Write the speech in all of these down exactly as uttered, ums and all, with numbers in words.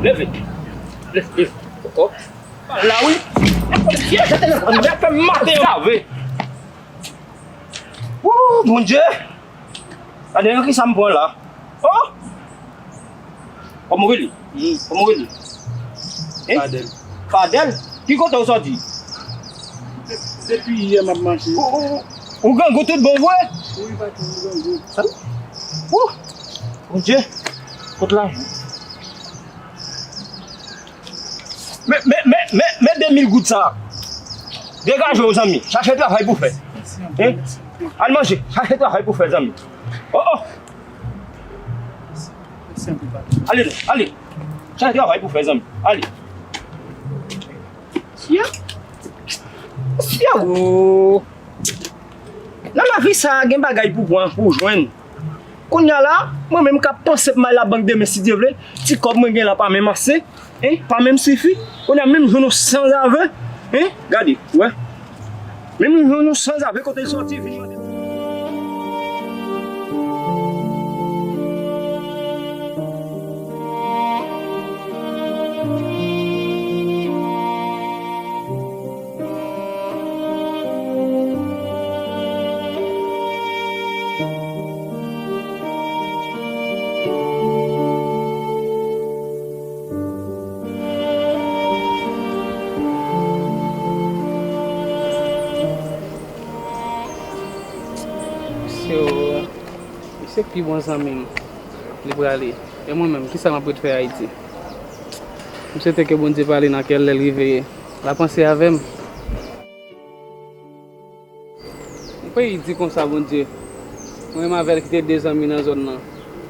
Leve. Leve, leve. Ankò. La wi. Nèg fè maten yo lave. Woo, Bondye. Gade nan kisa m pran la. Oh! Kòman w rele? Kòman w rele? Hein? Fadèl. Fadèl? Ki kote w sòti? Depi yè m ap mache. Ou, ou, ou grangou tout bon vre? Wi, patwon, m grangou. Sa? Woo! Bondye. Kot lajan? Men, men, men, men, men de mil goud sa. Degaje w, zanmi. Chache travay pou fè. Hein? Al manje. Chache travay pou fè, zanmi. Oh, oh. Ale, ale. Chache travay pou fè, zanmi. Ale. Tia. Tia, oh. Nan lavi sa, gen bagay pou pran, pou jwenn. Kounye a la, mwen menm k ap panse pou m al labank demen, si Dye vle, ti kòb mwen gen la pa menm ase, hein, pa menm sifi. Kounye a, menm jwenn yon sanzave, hein, gade, wè. Menm jwenn yon sanzave kote l sòti, vin mande. Misye, misye pi bon zanmi m, li prale. E mwen menm, kisa m ap ret fè Ayiti? M swete ke Bondye pale nan kè l, lè l rive, l a panse avè m. Yon peyi di konsa, Bondye. Mwen menm avè l ki te de zanmi nan zòn nan.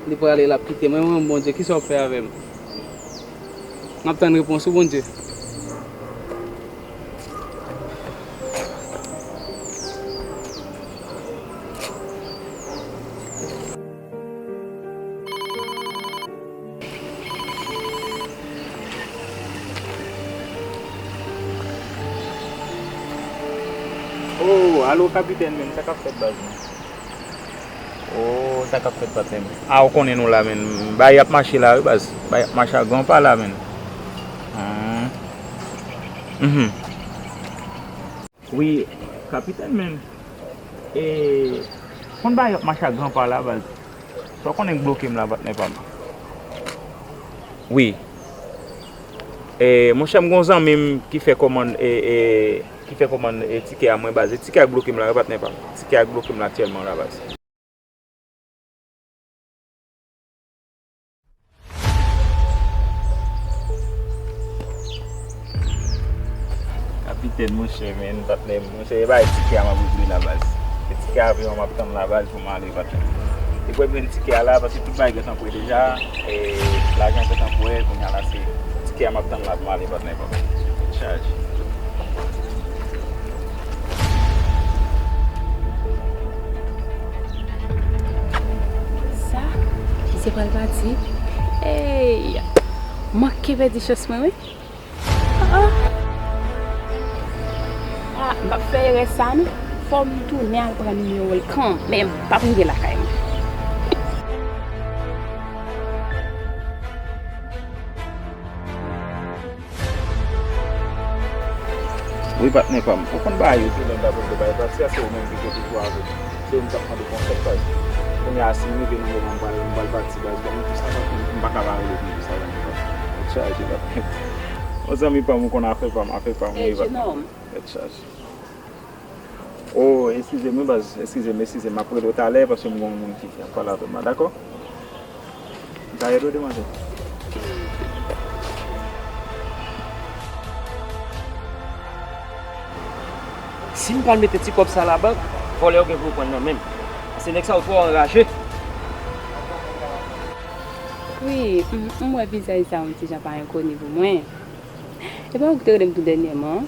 Li prale, l ap kite m. Mwen menm, Bondye, kisa w ap fè avè m? M ap tann repons ou, Bondye. Oh, alo, kapitèn, men, sa k ap fèt, baz, men? Oh, sa k ap fèt, patnè m? Ah, ou konnen nou la, men. Bagay ap mache la, wi, baz. Bagay ap mache a gran pa la, men. Hmm. Mhm. Wi, kapitèn, men. E, konn bagay ap mache a gran pa la, baz. Sa w konnen k bloke m la, patnè pa m. Wi. E, monchè, m gon zanmi m ki fè kòmann, e, e, ki fè kòmann, e, tikè a mwen, baz. E tikè a k bloke m la, wi, patnè pa m. Tikè a k bloke m la aktyèlman la, baz. Kapitèn, monchè, men, patnè m, monchè, e bay tikè a m ap regle la, baz. E tikè avyon a m ap tann la, baz, pou m ale, patnè. E pou m jwenn tikè a la, paske tout bagay gentan prè deja, e lajan gentan prè, kounye a la, se tikè a m ap tann la pou m ale, patnè, patnè. Chaje. Sa, misye pral pati. Ey, manke pèdi chans mwen, wi. Ah, ah. Ah, m p ap fè erè sa, non. Fò m tounen al pran nimewo l kanmenm. Pa pou m gen lakay mwen. Wi, patnè pa m. Ou konn bagay yo, tou lè m ta pral bay pati a, se ou menm ki te toujou avè m. Se ou m t ap mande konsèy, baz. Kounye a, si m rive nan moman m pral, m pral pati, baz, ban m tout sa, baz, m pa ka pa rele pou m di sa, baz. Tèt chaje, patnè. Yon zanmi pa m, ou konn afè pa m, afè pa m, wi, patnè. Tèt chaje. Oh, eskize m, wi, baz, eskize m, eskize m. M ap rele w talè, paske m gon moun ki, ki ap pale avè m la, dakò? Dayè, dwe demanjè. Si m pral mete ti kòb sa labank, vòlè yo gen pou yo pran nan men m. Paske nèg sa yo twò anraje. Wi, m, m wè vizaj sa yon ti jan pa enkoni pou mwen. E pa ou ki te rele m tou dènyèman an?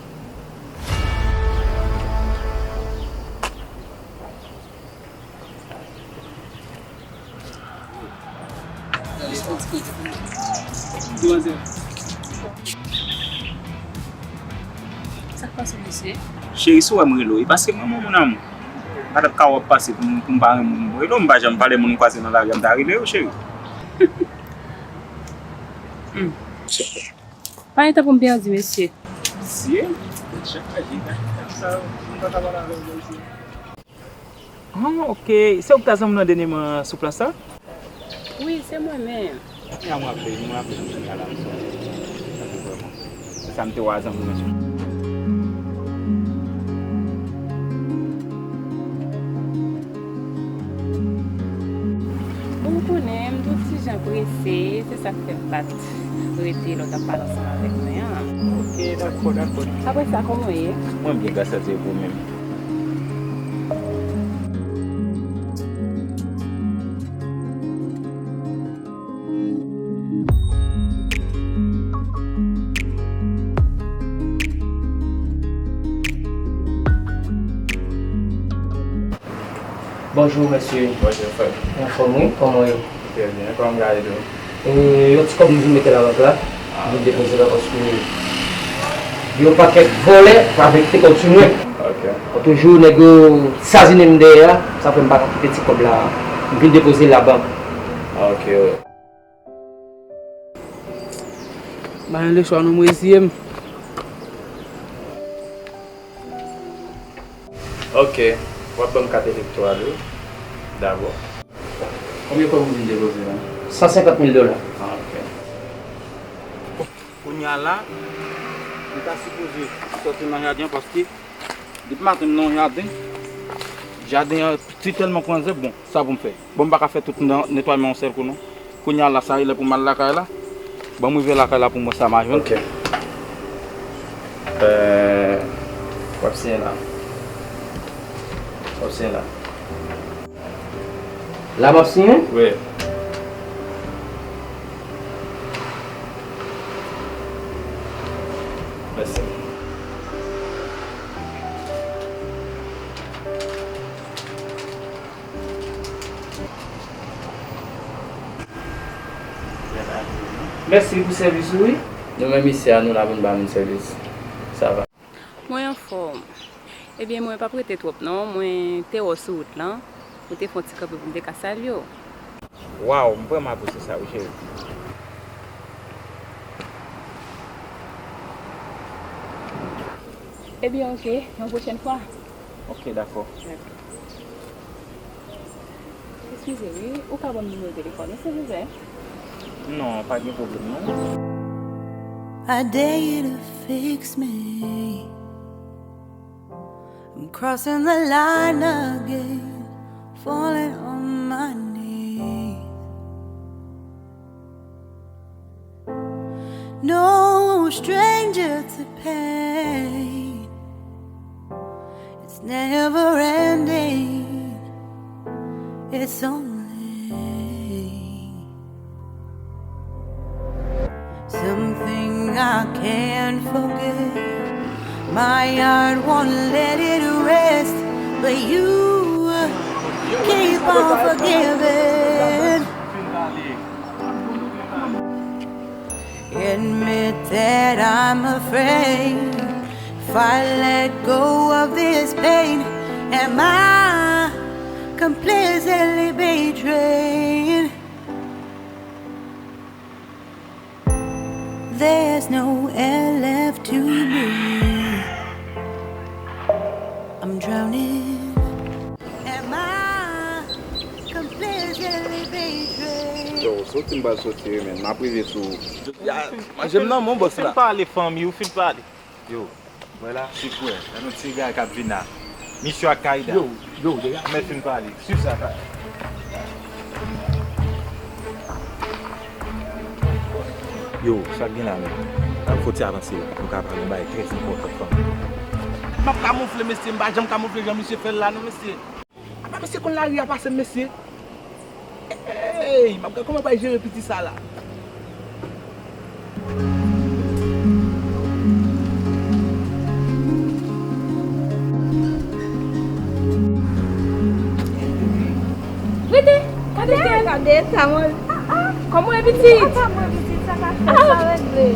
Sa k pase, mesye? Cheri, si w wè m rele w, e paske m renmen w, mon amour. M pa t ap ka wè w ap pase pou m, pou m pa renmen w. Rele w, m pa janm pale moun m kwaze nan lari a, m ta rele yo, cheri. Hmm. Pa gen tan pou m pèdi, mesye. Mesye? Chak maji, sa, m pa ka pale avè w, mesye. Ah, ok. Se ou ki ta zanmi nan dènyèman sou plas la? Wi, se mwen menm. Ya, mwen raple, mwen raple m te la, m sonje. Sa se vrèman. Se sa m te wè a zanmi mwen sou. Ou konnen, m tou ti jan prese, se sa k fè m pa t rete lè w t ap pale ansanm avèk mwen an. Ok, dakò, dakò. Apre sa, kòman w ye? Mwen byen, gras a Dye, e ou menm? Bonjou, mesye. Bonjou, frè. Anfòm, wi. Kòman w ye? Trè byen. Kòman w ye tou? E, yon ti kòb m vin mete nan bank la. M vin depoze la paske yon pakèt vòlè pa vle kite kòb sou mwen. Ok. Lòt jou, nèg yo sazinen m dèyè a, sa fè m pa ka kite ti kòb la. M vin depoze l labank. Ok. Ba yon lechwa non, m reziye m. Ok, w ap ban m kat elektò a tou dabò. Konbyen kòb ou vin depoze la? San senkant mil dola. Ah, ok. Bon, kounye a la, m ta sipoze sòti nan jaden an paske depi maten m nan jaden, jaden an piti tèlman pran zèb, bon, sa pou m fè? Bon, m pa ka fè tout nan netwayman yon sèl kou non. Kounye a la, sa e lè pou m al lakay la. Ban m rive lakay la pou m wè sa m a jwenn. Ok. Euh, w ap siyen la. W ap siyen la. La m ap siyen? Wi. Mèsi. Mèsi pou sèvis ou, wi. Nou menm isi a, nou la pou n ba moun sèvis. Sa va. Mwen anfòm. Ebyen, mwen p ap rete twòp non. Mwen te wè w sou wout lan. Mwen te fè yon ti kanpe pou m te ka salye w. Waw, m vrèman apresye sa, wi, cheri. Ebyen, oke. Yon pwochèn fwa. Ok, dakò. Dakò. Eskize, wi. Ou ka ban m nimewo telefòn ou, silvouplè? Non, pa gen pwoblèm, non. I dare you to fix me. I'm crossing the line again, falling on my knees. No stranger to pain. It's never ending. It's only something I can't forget. My heart won't let it rest, but you keep on forgiving. Admit that I'm afraid. If I let go of this pain, am I completely betrayed? There's no air left to breathe. I'm drowning. Am I completely betrayed? Yo, soti m pral soti wi, men m ap rive sou ou. Ya, manje m nan men w, bòs la. Fin pale, fanmi, ou fin pale. Yo, wè la, se kwè. Gade yon ti gay k ap vin la. Misyon ak Kaida. Yo, yo, degaje. Mèt fin pale. Swiv sa, ka. Yo, sa k gen la menm? N ap fouti avanse la. Nou ka pale yon bagay trè enpòtan, fanmi. M ap kamofle, mesye. M pa janm kamofle jan misye fè l la, non, mesye. Apa mesye konn lari a pase m, mesye? Ey, m ap gad kòman m pral jere piti sa la. Rete, gade eta l. Gade eta, mwen. Ah, ah. Kòman w ye, pitit? Apa mwen, pitit, sa ka fè, sa regle.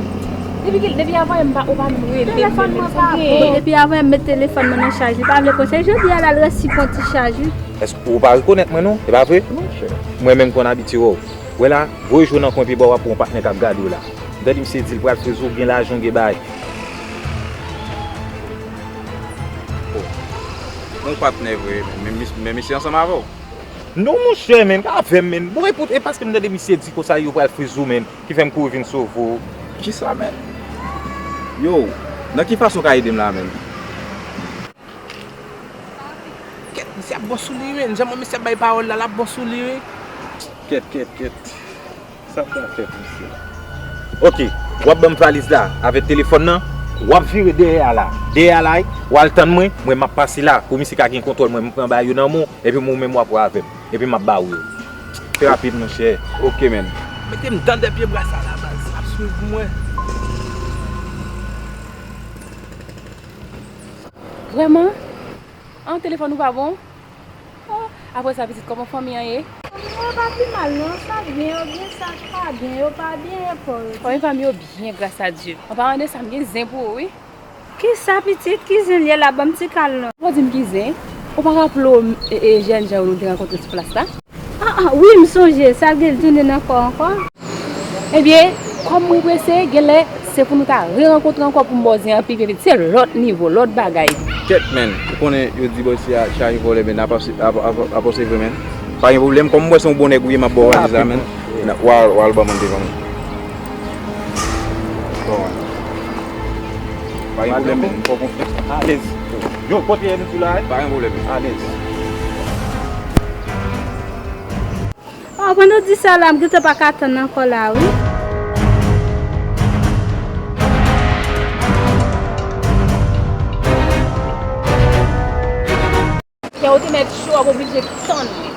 Depi ki, depi avan yè m pa, ou pa menm rele m, telefòn mwen pa bon. Depi avan yè m met telefòn mwen nan chaj, li pa vle pran chaj. Jodi a la, l resi pran ti chaj, wi. Èske ou pa rekonèt mwen non? E pa vre? Monchè. Mwen menm konn abitye wè w. Wè la, voye je w nan kwen pi ba w, w ap wè yon patnè k ap gade w la. Tande misye di l pral frizou, gen lajan, gen bay. Bon, yon patnè vre, men, men, men misye ansanm avè w? Non, monchè, men, avè m, men. Bon, e pou, e paske m tande misye di konsa yo pral frizou, men, ki fè m kouri vin sove w. Kisa, men? Yo, nan ki fason w ka ede m la, men? Kèt, misye ap bon sou li, men. Jan mwen misye ap bay pawòl la, l ap bon sou li, wi. Kèt, kèt, kèt. Sa m ta fè pou misye? Oke, w ap ban m valiz la avèk telefòn nan, w ap vire dèyè a la. Dèyè a la, w al tann mwen, mwen m ap pase la, pou misye ka gen kontwòl mwen, m pran bagay yo nan men w, epi mwen menm w ap wè avè m, epi m ap ba w yo. Fè rapid, monchè. Oke, men. Mete m dan dèyè pye bwa sa la, baz. Ap swiv mwen. Vrèman? An, telefòn ou pa bon? Oh, apre sa, pitit, kòman fanmi an ye? Yo pa pi mal, non. Sa byen, yo byen, sa pa byen, yo pa byen, e kò yo di. Fanmi, fanmi yo byen, gras a Dye. An paran de sa, m gen zen pou ou, wi. Kisa, pitit? Ki zen l ye la? Ban m ti kal, non. Ou di m ki zen? Ou pa raple w, e, e, jèn jan yo nou te rankontre sou plas la? Ah, ah, wi, m sonje, sa gen l tounen nan kò ankò. Ebyen, kòm mwen prese, genlè se pou nou ta re-rankontre ankò pou m ba w zen an pi byen vit. Se lòt nivo, lòt bagay. Kèt, men, ou konnen yo di bòs isi a chaje vòlè, men apa se, apa, apa, apa se vre, men. Pa gen pwoblèm, kòm m wè se yon bon nèg ou ye, m ap ba w valiz la, men. Rapid, men. W al, w al ban mwen devan mwen. Bon, pa gen pwoblèm, men, fò konfyans. Alèz. Yo, kote nou sou la, eh? Pa gen pwoblèm. Alèz. Oh, pandan w di sa la, m gentan pa ka tann ankò la, wi. Kè w te mèt cho, w ap oblije tann mwen.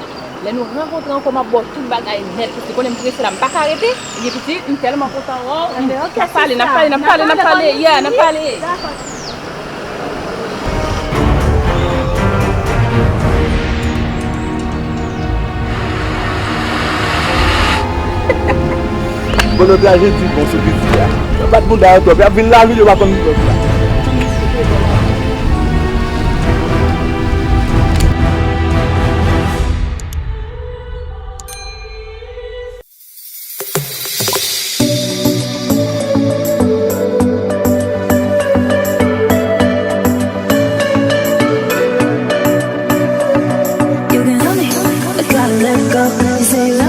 Lè nou rankontre ankò, m ap ba w tout bagay nèt, paske konnen m prese la, m pa ka rete. Ebyen, pitit, m tèlman kontan wè w. Ebyen, ok, n ap pale, n ap pale, n ap pale, n ap pale, yeah, n ap pale. Dakò. Bon, nou te aje di bon sou pitit la. Yo bat bouda yo twòp, y ap vin lalil, yo pa konn lòt la. You can love me, but gotta let go. You say you